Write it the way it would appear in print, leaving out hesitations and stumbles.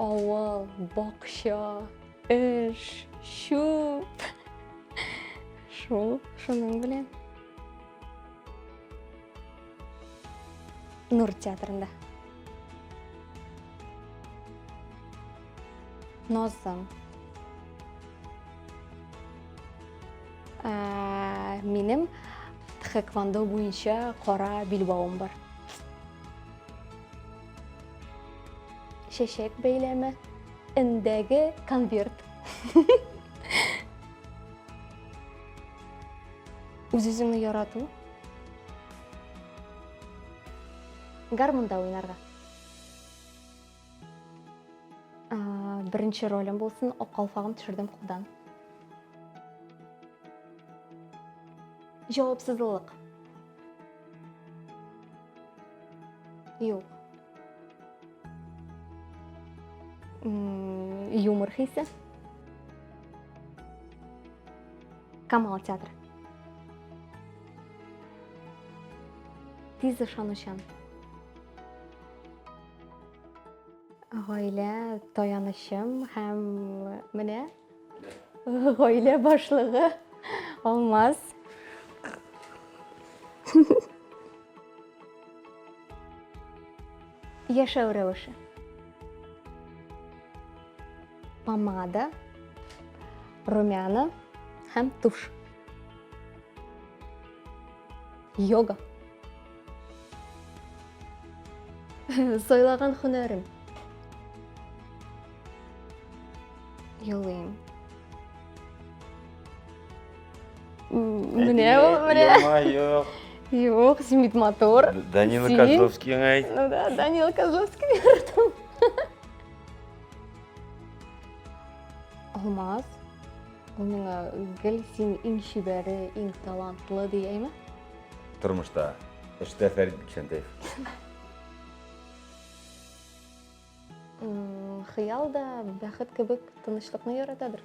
Авыл, бакча, эш, чүп. Шул, шуның белән. Нур театрында. Назым. Ә, минем тхэквондо буенча кара билбавым бар. Чәчәк бәйләме, эндәге конверт. Үз-үзеңне ярату. Гармунда уйнарга. Беренче ролем булсын, ак калфагым төшердем кулдан. Җавапсызлык. Юк. Юмор хисе. Камал театры. Тиз ышанучан. Гаилә таянычым һәм менә гаилә башлыгы Алмаз. Яшәү рәвеше. Помада, румяна һәм туш. Йога. Сайлаган һөнәрем. Елыйм. Менә ул, менә. Юк. Юк, син бит матур. Данила Козловский әйт. Ну да, Данила Козловский яратам. Алмаз. Ул миңа гел син иң чибәре, иң талантлы ди, әйме? Тормышта, эштә Фәрит Бикчәнтәев. Хыял да бәхет кебек тынычлыкны яратадыр.